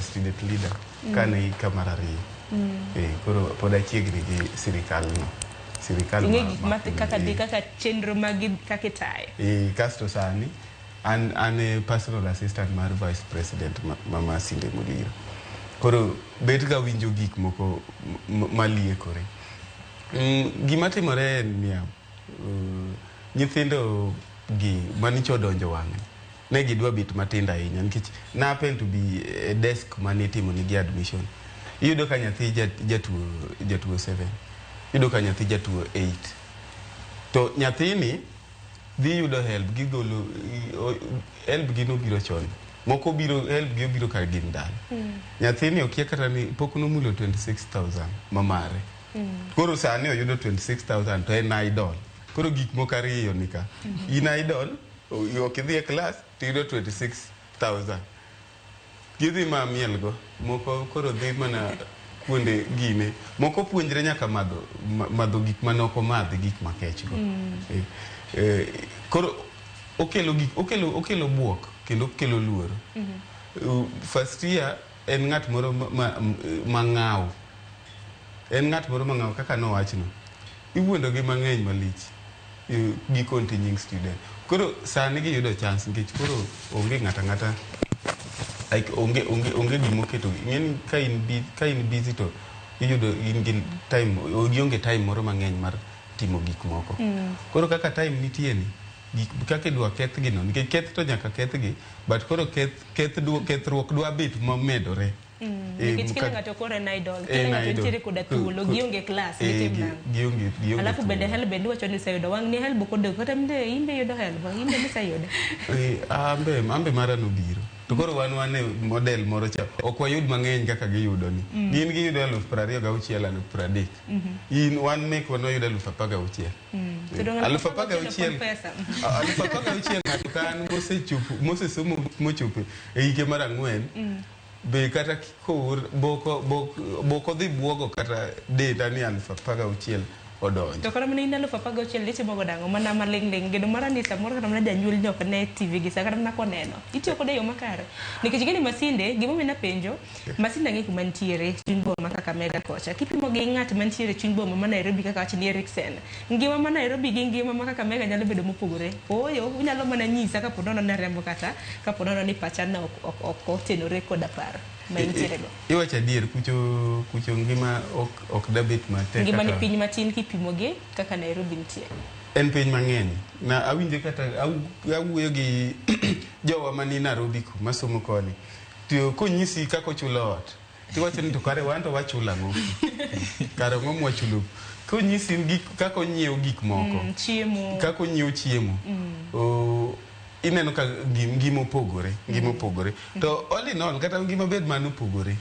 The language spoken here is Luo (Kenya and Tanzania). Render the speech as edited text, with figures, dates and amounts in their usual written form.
student leader kane hika mar ariyo. Koro pod achiegni gi sirikal no. Sirikal Ing'e gik ma kaka dhi, kaka chenro magi kaka itayo. Kasto sani an e personal assistant mar vice president ma Masinde Muliro. Koro bet ga winjo gik moko maliekore. Gima timore en niya, nyithindo gi manicho odonjo wang'e ne gidwa bet matindo ahinya nikech na happen to be e desk mane itimo negi admission. Iyudo ka nyathi jatuo 7, iyudo ka nyathi jatuo 8. To nyathini dhi yudo help, gigolo help gi nobiro chon. Moko biro help gi obiro ka gin dala. Nyathini okia kata ni pok nomulo 26,000 mamare. Koro sani oyudo 26,000 to en idle. Koro gik moko ariyo ni ka. In idle, ok idhi e class to iyudo 26,000. Gidhi ma miel go. Moko koro dhi mana kuonde gine. Moko puonjre nyaka madho gik mane ok omadhi, gik makech go. Koro okelo gik, okelo buok kendo okelo luoro. First year en ng'at moro mang'aw. En ng'at moro mang'aw kaka nowachno. Iwuondo gi mang'eny malich gi continuing student. Koro sani giyudo chance nikech koro onge ng'ata ng'ata, like onge gimoketo. Ing'eni ka in busy to iyudo in gi time, gionge time moro mang'eny mar timo gik moko. Koro kaka time nitie ni, gik kaka idwa kethgi no, nikech keth to nyaka kethgi, but koro kethruok dwa bet momedore. Nikech kila ng'ato koro en idle, kila ng'ato nitiere koda thuolo, gionge class, gitim nang'o? Gionge Alafu bende thuolo. HELB bende iwacho ni iseyudo, wang' ni HELB ok odong', kata imbe yudo HELB, imbe iseyudo. Ambe mara nobiro. To koro wan e model moro cha, ok wayud mang'eny kaka giyudo ni. Gin giyudo 26,000, 30,000. In wan mekwa nwayudo 16,000. To dong' Aluf apar 16,000 gauchiel. pod pesa. 16,000 ng'ato ka an mosechopo, mosesomo mochopo e hike mar 4, be kata koor, boko dhi buogo kata denda ni 16,000 odonjo. To kata mana in 16,000 itimo godo ang'o? Mana maling' ling', geno mara ni samoro kata mana janyuol ni ok ne TV gi sa kata mana koneno. Itiyo kode e yo makare. Nikech ing'e ni Masinde, gimomiyo napenjo, Masinde ang'e kuma nitiere chuny boma Kakamega kocha. Kipimo gi ng'at mantiere chuny boma ma Nairobi kaka wach ni Eriksen. Ngima ma Nairobi gi ngima ma Kakamega nyalo bedo mopogore. Ooyo, unyalo mana nyisa kapo nono ni ariambo kata kapo nono ni pacha ne ok otenore koda paro ma intiere go. Iwacho adier, kucho ngima ok dabet matek. Ngima ni kaka piny matin kipimo gi kaka Nairobi nitie. En piny mang'eny. Na awinjo kata awuoyo gi jowa mani Nairobi ku masomo koni. To konyisi kaka ochulo ot, tiwacho ni to kare wan to wachulo ang'o? Kare ang'o mwachulo? Konyisi kaka onyiewo gik moko. Chiemo. Kaka onyiewo chiemo. Ineno ka ngima opogore, ngima opogore. To all in all, kata ngima bed mano opogore.